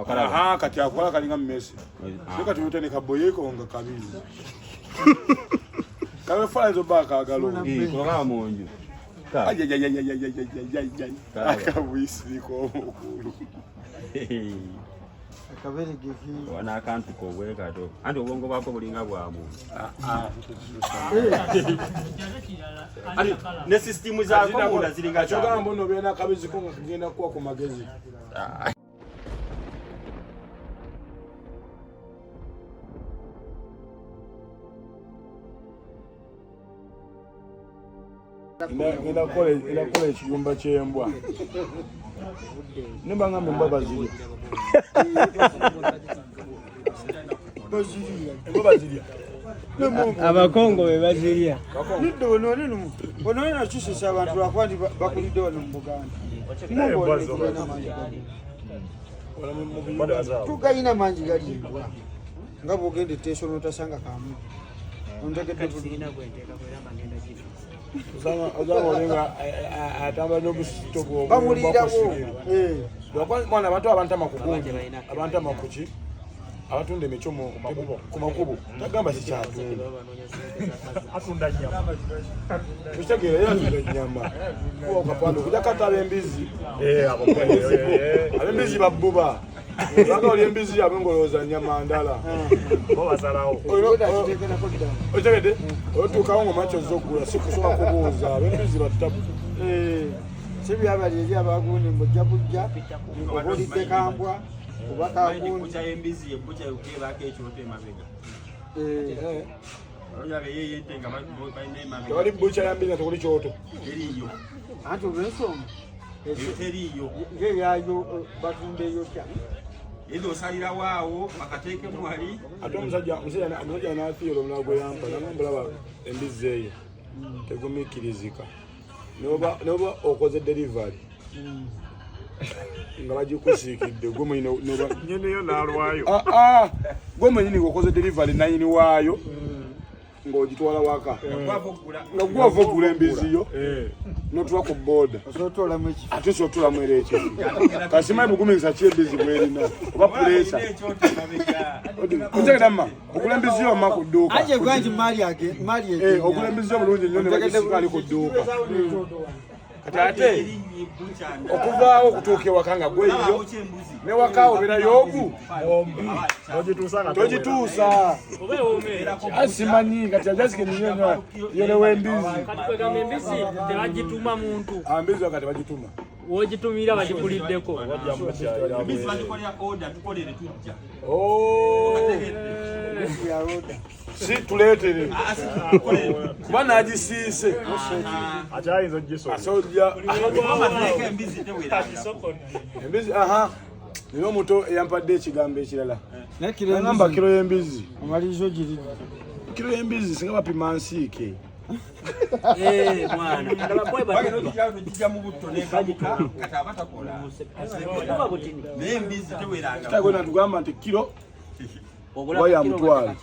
Aha, kati akola kalinga mmese. Naye kati otandika kaboyeko nga kabizi. Kabe fala zo baka agalo. Kulaba munju. Ayayayayayayayayay. Akabuyisiriko omukulu. Wana akantu kobwe kato. Anti obwongo bwako bulinga bwa muntu. Anti ne system zaako munda ziringa za. Kyogamba mbu nobeera n'akabizi ko nga kagenda kuwa ku magezi. Ngenda kukola ekiyumba ky'embwa. Nimba ngamba embwa bazirya. Embwa bazirya. Abakongo be bazirya. Nedda ono ono nakisesa abantu lwakuba nti bakulidde wano mu Buganda. Tugayina mangi gali embwa nga bwogenda etteeso n'otasanga kamu. Ontegedde bulungi. Atambula n'obusito Bamuliirawo. Mwana abantu abantama kugundi abantama kuki abatunda emicomo ku makubo tagamba kikyatunda atunda nyama okitegeera era atunda nyama kuba okapande okujja kata ab'embizi ab'embizi babbuba Baka oli embizi yabwe ng'olowooza nyama ndala. Bo basalawo. Okitegedde? Otuukawo ng'omanyi ky'ozze okugula si kusobola kubuuza ab'embizi battabu. Si byabali eri abagundi mbu ojja kujja oba olidde kambwa oba kagundi. Embizi ebbuca ebaako ekyoto emabega. Tewali bbuca ya mbizi nga tekuli kyoto. Teriiyo. Anti olw'ensonga teriiyo. Ng'eyayo batunda eyokya. Yinza osalirawo awo bakateekemu wali. Ate omusajja omusajja n'afiira omulala gwe yampa nagamba olaba embizzi eyo tegumiikirizika noba okoze delivery nga bagikusiikidde gwe mwenyini noba nyiniyo n'alwayo. Gwe mwenyini ng'okoze delivery nanyini waayo ng'ogitwala waka nga gwe wava ogula embizi yo n'otula ku boda ate osobola otulamu era ekifi kasimanyi bugumikisa ki embizi bwerina oba puleesa otegera ma ogula embizi yo ma ku dduuka ogula embizi yo bulungi nnyo ne bagisika ali ku dduuka kati ate okuvaawo okutuuka ewaka nga gweyiyo ne waka obeera yoogu togituusa asimanyi kati ajasike ninyonyo yolewa embizi embizi tebagituma muntu embizi kati bagituma wogitumira bagikuliddeko embizi bagikolera order tukolere tujja si tuleetere kuba nagisiise akyayinza ogisoja embizi aha nina omuto eyampadde ekigambo ekirala nagamba kiro y'embizi omaliriza ogiridde kiro y'embizi singa bapima nsiike kitagenda tugamba nti kiro oba ya mutwalo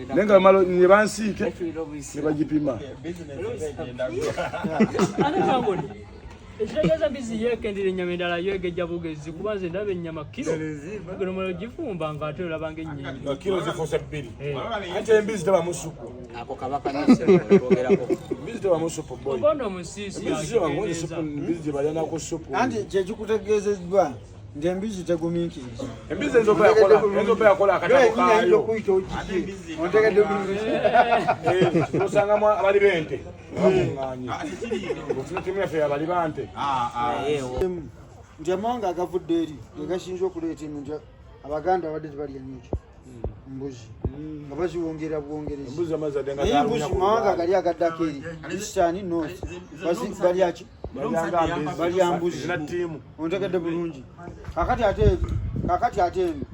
naye nga bamala ne bansiike ne bagipima ekitegeeza mbizi yeekendera ennyama endala yeegejja bugezi kuba nze ndaba ennyama kiro geno omala ogifumba nga ate olaba ng'ennyingi nga kiro zifuuse bbiri anti embizi teba musupu ako kabaka nseogerako embizi teba musupu boy oba omusiisi embizi gye balya nako supu anti kyekikutegeezeddwa nti embizi tegumiikiriza embizi enzoba yakola akatabo kaayo okuyita ogirye ontegedde bulungi osangamu abali b'ente bakuŋŋaanye ofuna ttiimu yaffe yabali bante nti amawanga agavudde eri gegasinza okuleeta eno nti Abaganda babadde tebalya nnyo ekyo mbuzi nga baziwongera bwongerezi naye embuzi mawanga gali agaddako eri eastern north balya ki balya mbuzi ontegedde bulungi kakati ate kakati ate eno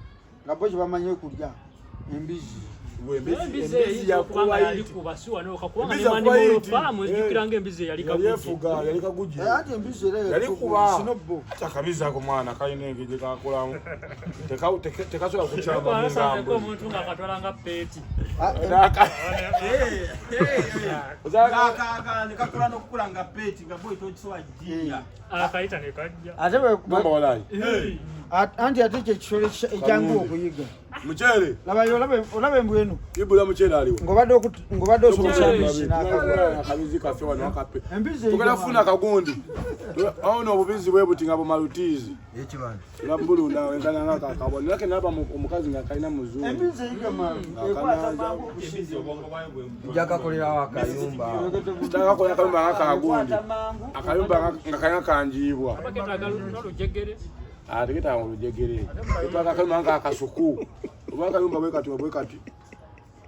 nga bo kyebamanyi okulya embizi Embizi yakuba si wano kubanga ne Mani Farm ejjukira ng'embizi eyali kagujje. Anti embizi era yali kuba sinobbo. Ate akabizi ako mwana kalina engeri gye kakulamu. Tekasobola kukyama mu ngambo. Omuntu ng'akatwala nga peeti. Kakula n'okukula nga peeti nga boyi tokisobola gijja. Akayita ne kajja. Ate bwe walayi. Anti ate kye kisolo ekyangu okuyiga. Mukyere. Labayo olaba embwa eno. Ibula mukyere aliwo. Ng'obadde osobola embizi n'akabwa. Akabizi kaffe wano akape. Tugenda kufuna akagundi. Awo no obubizi bwe buti nga bumalutizi. Nabulunda wenkana nga kakabwa. Nake naba omukazi nga kalina muzungu. Embizi eyiga mangu. Ekwata mangu okusinga obwongo bwayo bwe. Nja kakolerawo akayumba. Kitaka kakolera akayumba nga kagundi. Akayumba nga kalina kanjiibwa. Ate ketaaga olujegere. Ketaaga akayumba nga akasuku. Oba akayumba bwe kati bwe kati.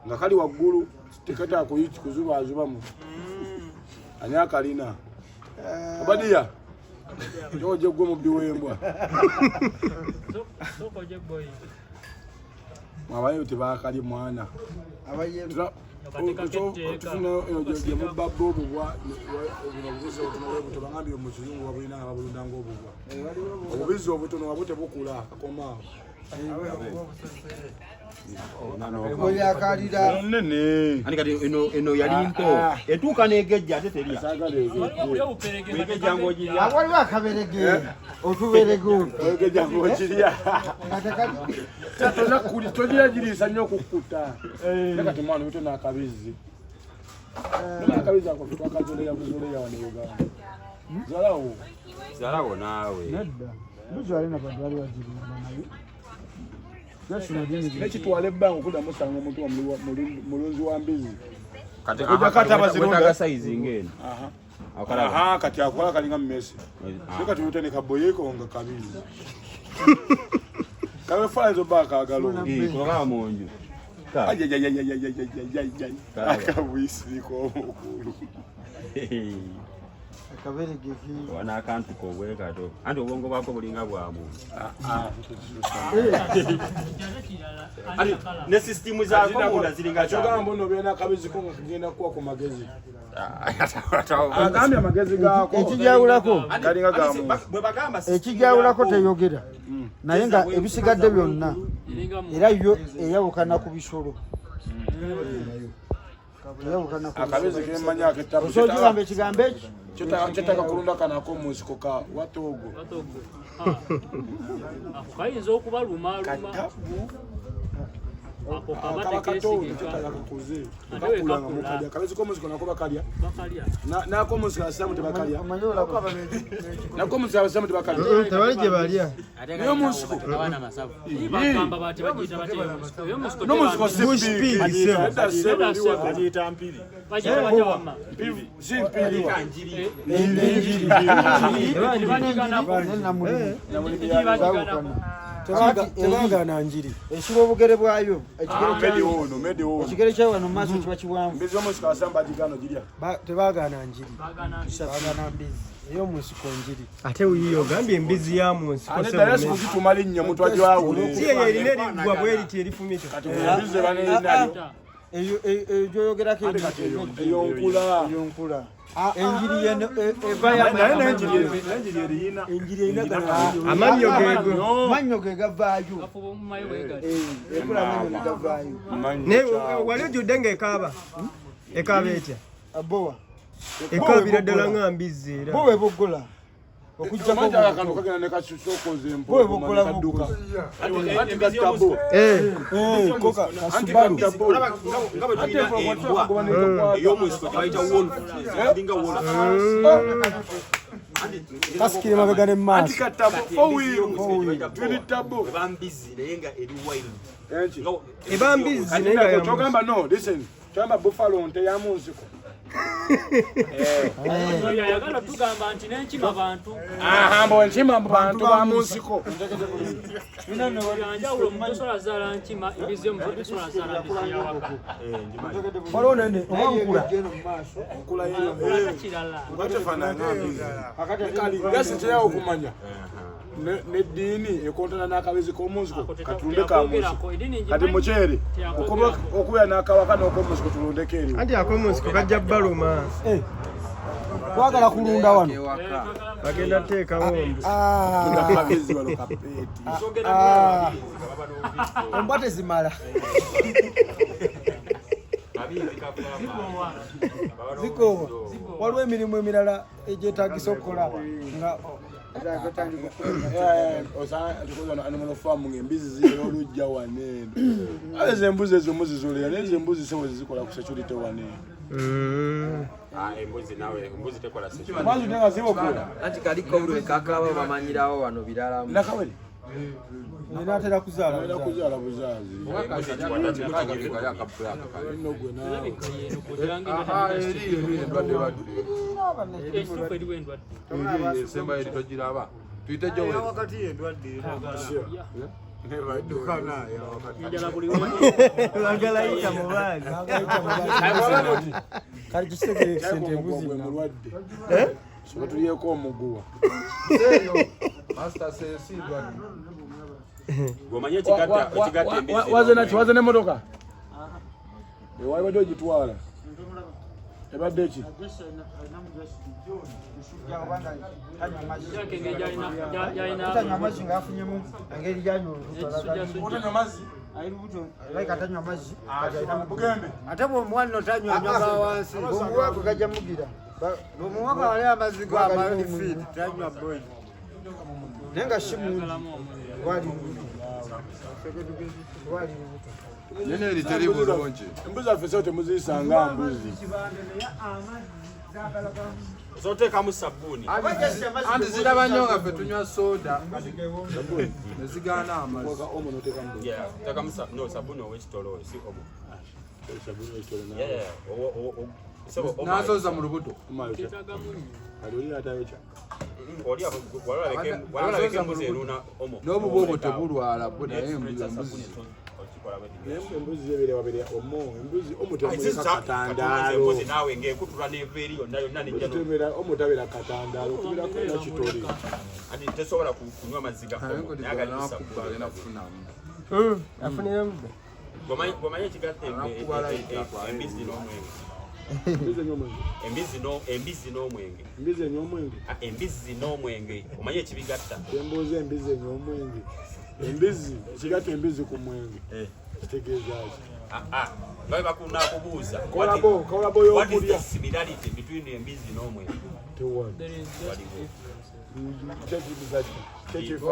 Nga kali waggulu teketaaga kuzubaazubamu. Ani akalina? Obadiya. Ojje gwe mubbi w'embwa. Abayeru tebakali mwana. Tufuna gye mubba obubwa buno obubuzi obutono bwe buto bagambye mu kizungu babulina nga babulunda ng'obubwa. Obubizi obutono wabwo tebukula kakomaawo. Oyakalira. Nene. Ani kati eno yali nto. Etuuka n'egejja ate terya. Egejja ng'ogirya. Waliwo akaberege. Otuberege otwo. Egejja ng'ogirya. Togira giriisa nnyo okukkuta. Naye kati mwana oyo n'akabizi. N'akabizi ako twakazoleya buzoleya wano e Uganda. Zalawo. Zalawo naawe. Nedda. Mbuzi alina bantu bali bagirunda naye. Nekitwala ebbanga okuddamu osanga omuntu mulunzi wa mbizi. Kati wetaaga sayizi ng'eno. Aha, kati akola kalinga mmese. Naye kati oyita ne kaboyeeko nga kabizi. Kabefaananyiza obba akaagala Kulaba mu nju. Akabuyisiriko omukulu. Wana akantu kobwe kato. Anti obwongo bwako bulinga bwa muntu. Ne sisitimu zaako munda ziringa kyogamba mbu obeera n'akabizi ko nga kagenda kuwa ku magezi. Agambye amagezi gaako. Ekijawulako. Galinga ga muntu. Ekijawulako teyogera. Naye nga ebisigadde byonna era yo eyawukana ku bisolo. Akabizi kemmanyi ak'ettabu. Osobola okugamba ekigambo ekyo? Kyetaaga kulunda kano ak'omu nsiko ka watoogo. Ako kayinza okubalumaaluma. Ako kaba tekeesigika. Kyetaaga kakuze. Kakula nga mukalya. Akabizi k'omu nsiko nako bakalya. N'ak'omu nsiko abasiraamu tebakalya. N'ak'omu nsiko abasiraamu tebakalya. Tebali gye balya. Naye omu nsiko. Bagamba bati bagiyita batya ey'omu nsiko. N'omu nsiko si Bush pig. pig, sebo. Edda sebo eri wano. Bagiyita mpiri. Bagiyita batya wamma? Si mpiri. Tebagaana njiri. Esula obugere bwayo. Ekigere kyayo wano mu maaso kiba kiwanvu. Mbizi y'omu nsiko abasiraamu bagigaana ogirya. Tebagaana njiri. Bagaana mbizi. Ey'omu nsiko njiri. Ate wuyiyo ogambye embizi ya mu nsiko. Ate ddala si kugituma linnya omuntu agyawule. Si eyo erina eriggwa bwe riti erifumita. Kati embizi eba n'erinalyo. Eyo gyoyogerako eyo nkula. Eyo nkula. Enjiri yeno eva ya naye n'enjiri eriyina. Enjiri erina Amannyo geego. Mannyo ge gavaayo. Ekula amannyo ne gavaayo. Naye wali ojjudde ng'ekaaba. Ekaaba etya? Bowa. Ekaabira ddala nga mbizzi era. Bo weboggola. Okuggyako Omanyi akano kagenda ne kasokoza Bo empologoma weboggola ne kadduka. buggola. Anti kattabo. Anti kattabo. Nga bwe tulina embwa ey'omu nsiko gye bayita wolf. Eringa wolf. Kasikire mabega ne mu maaso. Anti kattabo. Four wheel. Twin tabo. Eba mbizzi naye nga eri wild. Enki. Eba mbizzi naye nga ya mu Kyogamba no, listen. Kyogamba buffalo nte ya mu nsiko. Oyo ayagala tugamba nti n'enkima bantu. Aha, mbo enkima bantu ba mu nsiko. Byanjawulo omuntu tosobola zaala nkima, embizi y'omuntu tesobola zaala mbizi ya waka. Waliwo nene oba nkula. Nkula yeyo. Nkula kirala. Nga tefaanana mbizi. Kali gasi kyeyawo okumanya. N'eddiini ekontana n'akabizi k'omu nsiko katulunde ka mu nsiko. Kati mukyere okubeera n'akawaka n'ok'omu nsiko tulundeko eriwo. Anti ak'omu nsiko kajja baluma. Twagala kulunda wano. Bagenda kuteekawo mbu. Akabizi wano kapeeti. Embwa tezimala. Zikoowa. Waliwo emirimu emirala egyetaagisa okukola nga Osanga animal farm ng'embizi zirina olujja wano eno. Ate embuzi ezo muzizolera naye ezo embuzi sebo zikola ku security wano eno. Embuzi nawe embuzi tekola security. Mazi nga zibokola. Anti kaliko olwe kakaba bamanyirawo wano birala. Nakawere. Ninaatera kuzaala. Ninaatera kuzaala buzaazi. Esemba eri togiraba. Tuyite Joel. Bagala yita mu bazi. Kale kitegere sente embuzi mulwadde. Soba tulyeko omuguwa. Master say si ndwadde. Gomanye ekigatta embizi. Waze naki waze n'emmotoka? Ewabadde ogitwala. Ebadde ki? Tanywa amazzi ng'afunyemu engeri gyanywa olubuto. Alabika tanywa amazzi. Ate bw'omuwa nno tanywa anywa wansi. Bw'omuwa gwe gajja mugira. Bw'omuwa wali amazzi go amalifiidi tanywa boyi. Naye nga si mungi. Wali lubuto. Wali lubuto. Nene eri teri bulungi. Embuzi zaffe so temuziyisanga mbuzi. Zoteekamu sabbuuni. Anti ziraba nnyo nga ffe tunywa soda. Ne zigaana amazzi. Teekamu sabbuuni ow'ekitolo si omo. N'azoza mu lubuto. N'obuba obwo tebulwala bwo naye embuzi. Embuzi zebeera wabeera omo embuzi omo temuleka katandaalo. Embuzi naawe ng'ekutula n'eva eri yonna yonna nejja. Omo tabeera katandaalo okubeerako era kitole. Anti tesobola kunywa mazzi ga omo naye agali agenda kufunamu. Afuniramu. Gomanye ekigatta embizi n'omwenge. Embizi n'omwenge. Embizi n'omwenge. Embizi n'omwenge. Omanye ekibigatta. Embuzi embizi n'omwenge. Embizi ekigatta embizi ku mwenge. Kitegeeza ki? Nga bakunakubuuza. Kolabo y'okulya. What is the similarity between embizi n'omwenge? Tewali.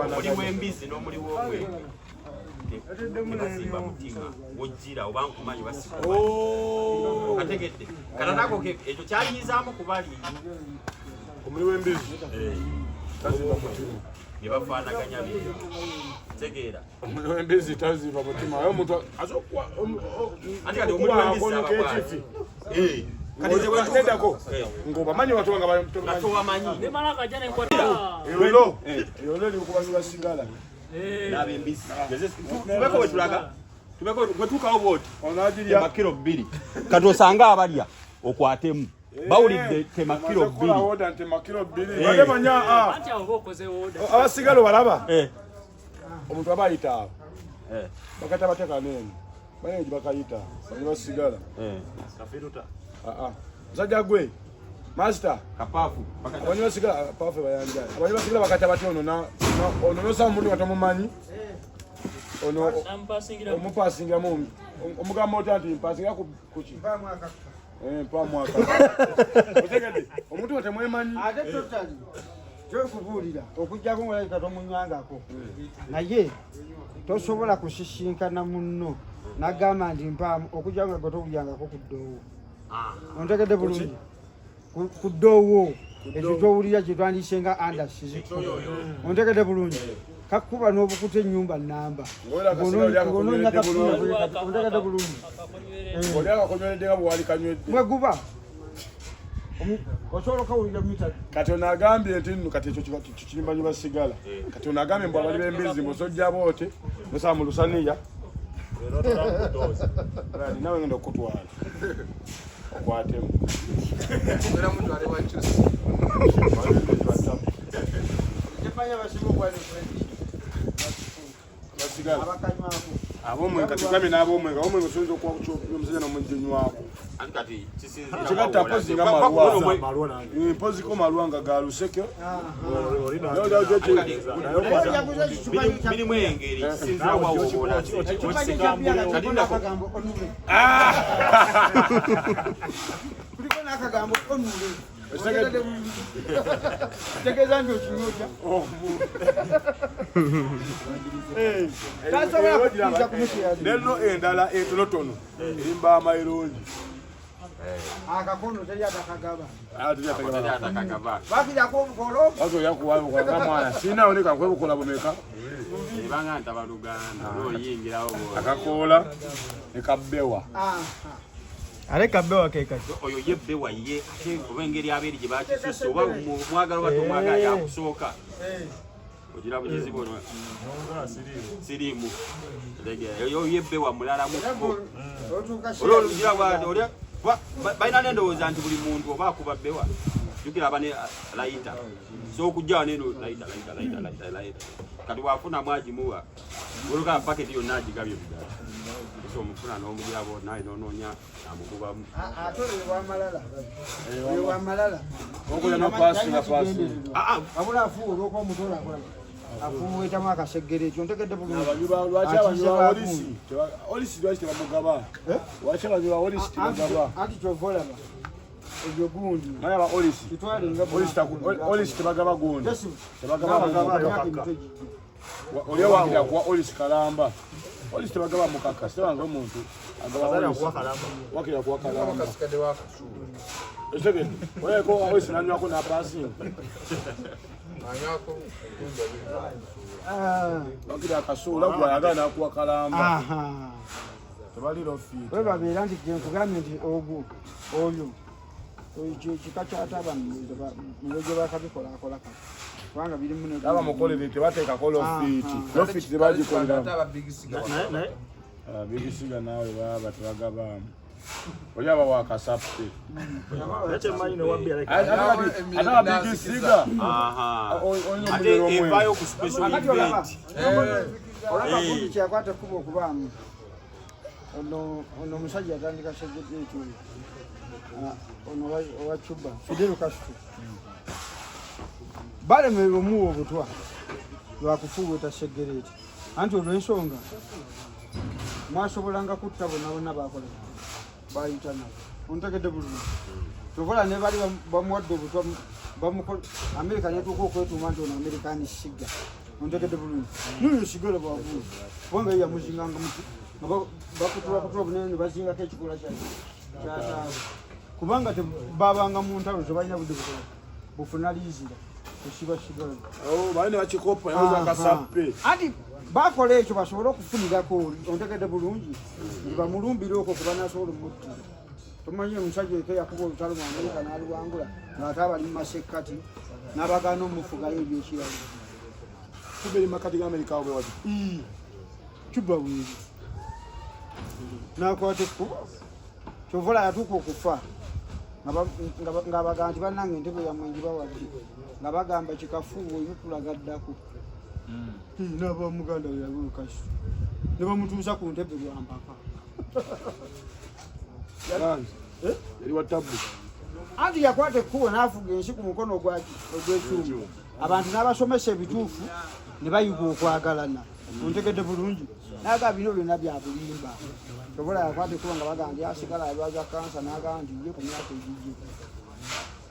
Omuli w'embizi n'omuli w'omwenge. Tebazimba mutima wojjira oba nkumanyi basikumanyi. Kategedde. Kata nako ekyo kyayizaamu kubali. Omuli w'embizi tazimba mutima. Bye bafaanaganya bye. Tegeera. Omuli w'embizi tazimba mutima. Aye omuntu asokuwa Anti kati omuli w'embizi abakwati. Kati nze bwe ng'obamanyi watu nga tobamanyi. Nemala akajja n'enkwata. Yolo. Yolo eri okubanyi basigala. N'ab'embizi. Tubeko bwe tulaga. Tubeko bwe tuukawo bw'oti. Onaagirya. Tema kilo 2. Kati osanga abalya okwatemu. Bawulidde tema kilo 2. Oda tema kilo 2. Bade manya Anti awo okoze oda. Abasigala balaba. Omuntu aba ayita awo. Bakata bateka nene. Bane bakayita. Bane basigala. Kafiruta. Musajja gwe. Master. Kapafu. Abanyi basigala pafu bayanja. Abanyi basigala bakata batya ono na ono nosa omuntu nga tomumanyi. Ono omupasingira mu omugamba otya nti mpasingira ku kuki? Mpaamu akaka. Mpaamu akaka. Otegedde omuntu nga temwemanyi. Ate totally kyokubuulira okuggyako ng'olabika tomunywangako. Naye tosobola kusisinkana munno n'agamba nti mpaamu okuggyako nga gwe towulyangako ku ddoowo. Ontegedde bulungi. Ku ddoowo ekyo ky'owulira kye twandiyise nga Andersons. Ontegedde bulungi. Kakuba n'obukuta ennyumba nnamba. Ng'onoonya kakuba ontegedde bulungi. Oli akakunyweredde nga bwe wali kanywedde. Bwe guba. Osobola okawulira mita. Kati ono agambye nti nno kati ekyo kirimbanyi basigala. Kati ono agambye mbu abali b'embizi mbosojja boote nosaba mu lusaniya. Naawe ngenda okukutwala. Okwatemu. Era mutwale wa kyusi. Basigala. Ab'omwenge kati gamye n'ab'omwenge. Ab'omwenge osobola okuwa omusajja n'omuginywako. Anti kati kisinziira. Kigatta mpozi nga malwa. Mpozi ko malwa nga ga luseke. Birimu engeri kisinziira wa wowola. Kuliko n'akagambo onule. Tegeeza nti okinywa otya? Tasobola kukkiriza kumusheyaringa. Neno endala entonotono erimba amayirungi. Akakono teri atakagaba. Ah, teri atakagaba. Bakirako obukolo. Bazo yakuwa obukola mwana. Sina oneka kwebukola bumeka. Ebanga ntabaluganda oyingirawo. Akakoola ne kabbewa. Ate kabbewa ke kati. Oyo ye bbewa ye ate oba engeri abeeri gye bakisusse oba mwagala oba tomwagala yakusooka. Ogira bugizi bwono. Siriimu. Oyo ye bbewa mulala mukko. Oli olugira bwati oli balina n'endowooza nti buli muntu oba akuba bbewa jjukira aba ne layita so okujja wano eno layita layita layita layita layita kati bw'afunamu agimuwa oluka paketi yonna agigabye bugabi so omufuna n'omugira naye n'onoonya amukubamu ate oyo wamalala oyo wamalala okola n'opasinga pasinga wabula afuuwa olw'okuba omutola akola afuuweetamu akaseggere ekyo ntegedde bulungi lwaki abanywi ba olisi olisi lwaki tebamugaba lwaki abanywi ba olisi tebagaba anti kyova olaba ebyo gundi naye aba olisi olisi tebagaba gundi tebagaba oli awakira kuwa olisi kalamba olisi tebagaba mukaka sitebanga omuntu agaba olisi wakira kuwa kalamba ekitegedde oyeko olisi nanywako napasinga wakira akasuula gwayagala nakuwa kalamba tebali lofiita webabeera nti gyenkugambye nti ogwo oyo oyo kika kyatabanmuwegye bakabikola akola kati kubanga birimu aba mukolere tebateekako lofiiti lofiiti tebagikoleramu bigisiga naawe baba tebagabaamu oli aba wakasappe ate abigisiga ate evaayo ku special event olaba gundi kyeyakwata ekkuba okubaamu ono omusajja yatandika segeeti oyo ono owa Cuba Fidel Castro balemererwa omuwa obutwa lwakufuuweta segereeti anti olw'ensonga mwasobolanga kutta bonna bonna bakola bayita nabo ontegedde bulungi kyovola ne bali bamuwadde obutwa Amerika netuuka okwetuuma nti ono Amerikani siga ontegedde bulungi nuyo sigala bwagundi kubanga ye yamuzinganga muti nga bakutulakutula bunene ne bazingako ekikola kyataaba kubanga babanga mu ntalo tebalina budde bukola bufuna liizira kusiba sigala balina bakikopa akasappe anti bakola ekyo basobole okufunirako ontegedde bulungi nti bamulumbire okwo kuba nasobola omuttira tomanyi omusajja eke yakuba olutalo mu Amerika n'aluwangula ng'ate abali mu masekkati n'abagaana omufugayo ebyekiralo Cuba eri makati ga Amerika awo bwewati Cuba bweri n'akwata ekkubo kyovola yatuuka okufa ng'abagamba nti bannange entebe yammwe ngibawadde nga bagamba kikafuuwe olina tulaga ddako n'aba muganda we yali olukasi ne bamutuusa ku ntebe lwampaka yali wa tabbu anti yakwata ekkubo n'afuga ensi ku mukono ogw'ekyuma abantu n'abasomesa ebituufu ne bayiga okwagalana ontegedde bulungi naga bino byonna bya bulimba tobola yakwata ekkubo nga bagamba nti asigala alwaza kansa n'agamba nti ye ku myaka egijje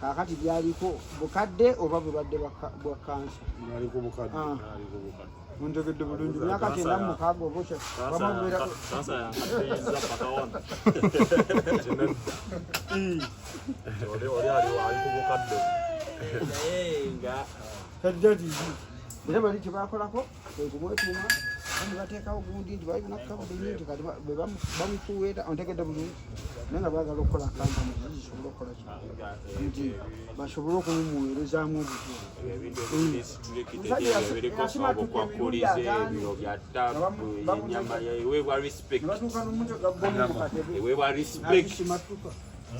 kaakati byaliko bukadde oba bulwadde bwa kansa ontegedde bulungi myaka 96 oba era bali kyebakolako kwekumwetuuma nebateekawo gundi nti balinakabudini nti kati bamufuweeta ontegedde bulungi naye nga baagala okukola kampani zisobole okukola ki nti basobole okumumuweerezaamu obutwa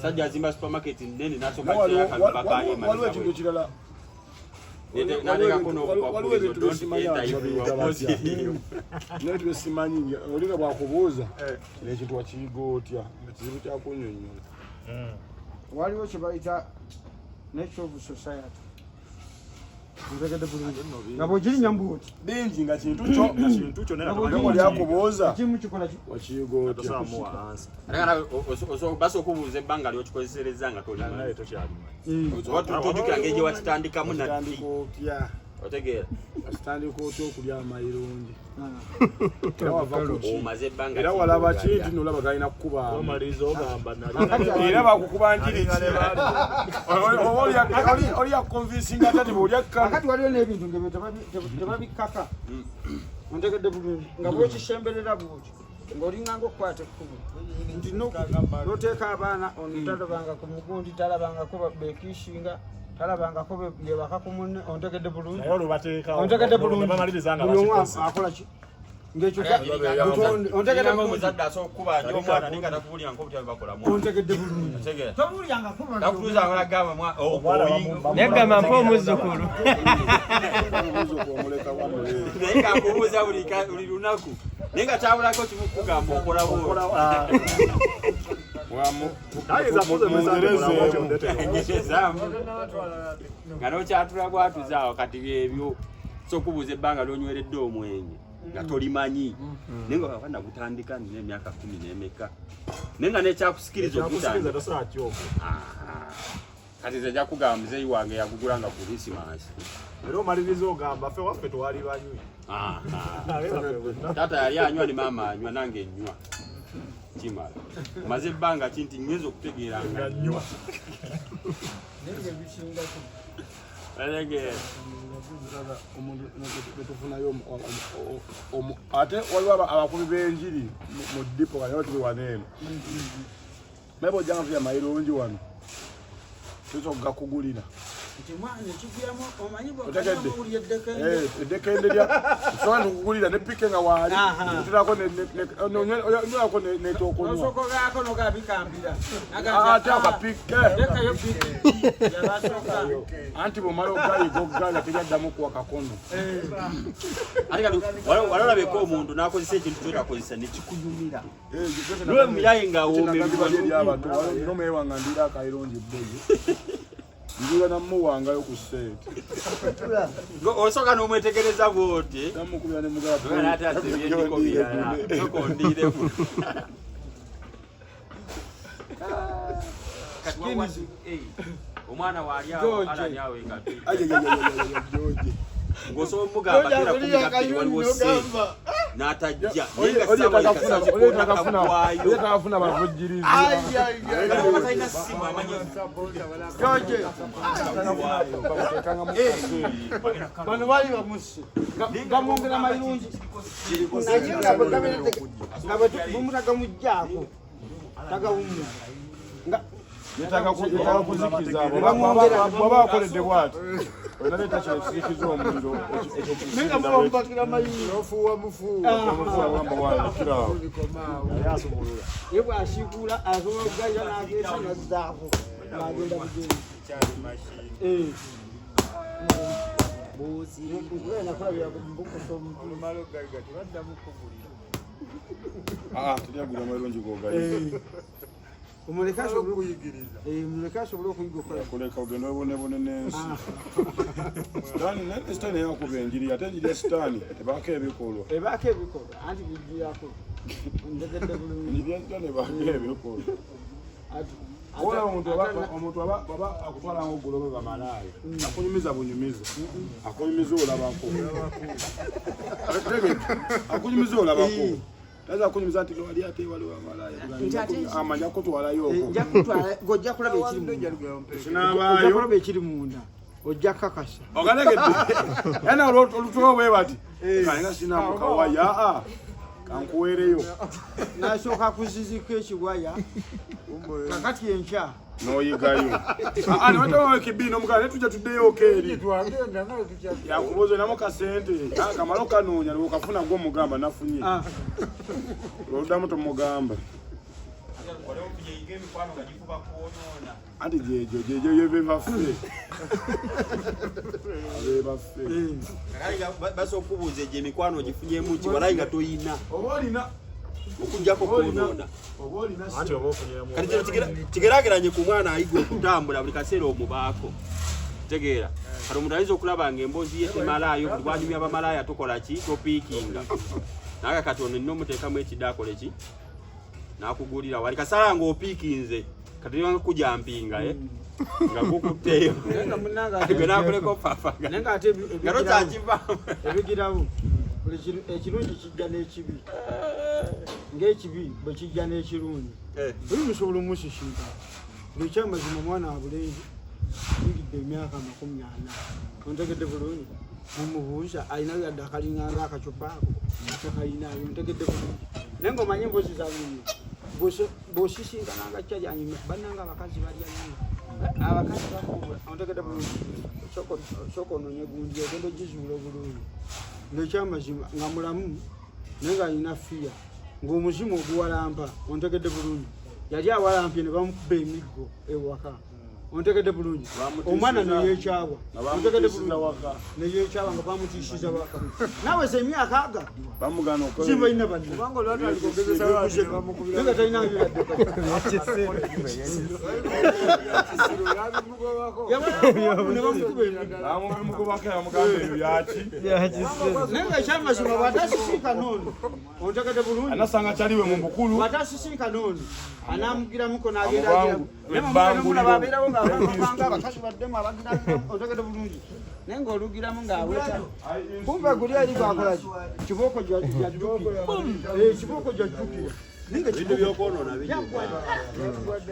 Sajja azimba supermarket nene nasooka waliwo ekintu ekirala waliwo ebintu byesimanyi olinga bwakubuuza kino ekintu wakiyiga otya nga kizibu kyakunyonyola waliwo kyebayita nature of society. Ntegedde bulungi nga bw'ogirinya mbuoti bingi nga kintu kyo kintu kyo naye lyakubuuza kimu kikola ki wakiyiga otya Basooka okubuuza ebbanga ly'okikozeserezza nga tolimanyi tojjukira ngeri gye wakitandikamu natti otegeera akitandika otya okulya amayirungi omaze ebbanga era walaba ki nti nolaba galina kukubaamu era bakukuba njiri ki oli yakukonvinsinga ate ti bwolya kakati waliwo n'ebintu ngebyo tebabikaka ontegedde bulungi nga bwokisemberera bwotyo ng'olinganga okukwata ekkubo nti noteeka abaana ono talabanga ku mugundi talabangako bekishinga talabangako yebaka ku munne ontegedde bulungi ontegedde bulungi buli omu akola ki ng'ekyo ontegedde bulungi omuzadde asobola okukubanja omwana naye nga takubuulirangako butya bwe bakola ontegedde bulungi tobuulirangako takutuuza gamba naye gamba mpa omuzzukulu naye ng'akubuuza buli lunaku naye nga kyabulako kimu kugamba okola bwongerezaamu nga n'okyatula bwatuzaawo kati byebyo so okubuuza ebbanga lyonyweredde omwenge nga tolimanyi naye nga aba nagutandika nina emyaka 14 naye nga nekyakusikiriza okutandika kati nze nja kugamba muzeeyi wange yagugula nga ku Christmas era omaliriza ogamba ffe waffe twali banywi taata yali anywa ne maama anywa nange nnywa kimala maze ebbanga ki nti ngenza okutegeera nga nnywa omuntu netufunayo ate waliwo abakubi b'enjiri mu dipo kati tuli wano eno naye bwojjanga tulya mayirungi wano tuyinza okugakugulira otegedde eddekende lya sobola nikugulira ne pike nga waali oterako nywako nekyokunywa ate akapike anti bwomala ogayiga okugaala teryaddamu kuwa kakono ate kati walolabeko omuntu n'akozesa ekintu kyotakozesa nekikunyumira lwe muyaye nga awomerwanomewanga ndira akayirungi bboyi njula namuwangayo ku sente osooka n'omwetegereza bwoti namukubira ne mugala ate asebyendiko birala soka ondiiremu omwana waali awo alani awo ekapi ng'osobola omugamba kera 12 waliwo sente n'atajja naye nga takafuna bavujjirizi talina simu amanyi bano bali bamusse gamwongera mayirungi naye nga bwe bumutagamugjaako tagawumula yetaaga kuzikiza bwaba akoledde bwati olina kyekisikiza omuliro ye bwasiikula asobola okugaira n'ageesa nazzaako n'agenda bugenzi teryagula mayirungi gogayi omuleke asobole okuyiga okuleka ogenda obonebone n'ensi sitaani yakuba enjiri ate enjiri ya sitaani ebaako ebikolwa ebaako ebikolwa anti bijjirako ntegedde bulungi enjiri ya sitaani ebaako ebikolwa ola omuntu aba akutwala nga ogulobe bamalaayo akunyumiza bunyumiza akunyumiza olabako akunyumiza olabako taza kunyumiza nti wali ate waliwo amalaayo amanya kutwalayo ojja kulaba ekiri munda ojja kakasa ogalegedde yana olutulawo bwe bati kalinga sinamukawaya kankuweereyo nasooka kuzizika ekiwaya kakati enkya noyigayo niwetawawe nomugala naye tujja tuddeyooko eri yakubuuza olinamu kasente kamala okanoonya okafuna gwe omugamba nafunye oluddamu tomugamba anti gyegyo gyegyo bebaffe abebaffe basobola okubuuza egyo emikwano ogifunyemu ki walayi nga toyina oba olina okujjako kwonoona kati kino kigerageranye ku mwana ayiga okutambula buli kaseera omubaako Tegeera. Kati omuntu ayinza okulaba nga emboozi ye temalaayo, buli bwanyumya bamalaaya tokola ki, topiikinga. Naye kati ono nina omuteekamu ekidde akole ki, n'akugulira wali kasala ng'opiikinze kati niwanga kujampinga nga gukutteeyo Naye nga munnange ate- gwe nakuleka ofafaga naye nga ate nga tokyakivaamu. Ebigirawo buli ekirungi kijja n'ekibi, ng'ekibi bwe kijja n'ekirungi. Buli musobola omusisinkana ng'ekyamazima omwana wa bulenzi yingidde emyaka 40, ontegedde bulungi, mumubuuza alinayo yadde akalinganga akacupa ako takalinaayo, ontegedde bulungi. Naye ng'omanye emboozi zanyumye bw'osisinkananga kyajanyumya bannanga abakazi balya nnyo, abakazi bakuubula, ontegedde bulungi. Sooka onoonye gundi ogenda ogizuula obulungi ng'ekyamazima nga mulamu naye ng'alina fiya ng'omuzimu oguwalampa, ontegedde bulungi. Yali awalampye ne bamukuba emiggo ewaka, ontegedde bulungi, omwana neyekyawa, ontegedde bulungi, neyekyawa nga bamutiisiza waka naweza emyaka aga simbalina banne naye nga talina yadde. Ne bamukuba emiggo. Bamugobako, yamugamba eyo yaki. Naye nga ekyamazima bw'atasisinkana ono, ontegedde bulungi, anasanga kyaliwe mu bukulu bw'atasisinkana ono anamugiramuko n'agenda Amubangu- agira abeerawo ng'abanga abakazi baddemu abagira, ontegedde bulungi, naye ng'olugiramu ng'aweta kumbe guli eri gwakolaki kibooko jajjukira, kibooko jajjukira naye nga Ebintu by'okwonoona bijjudde. kibooko.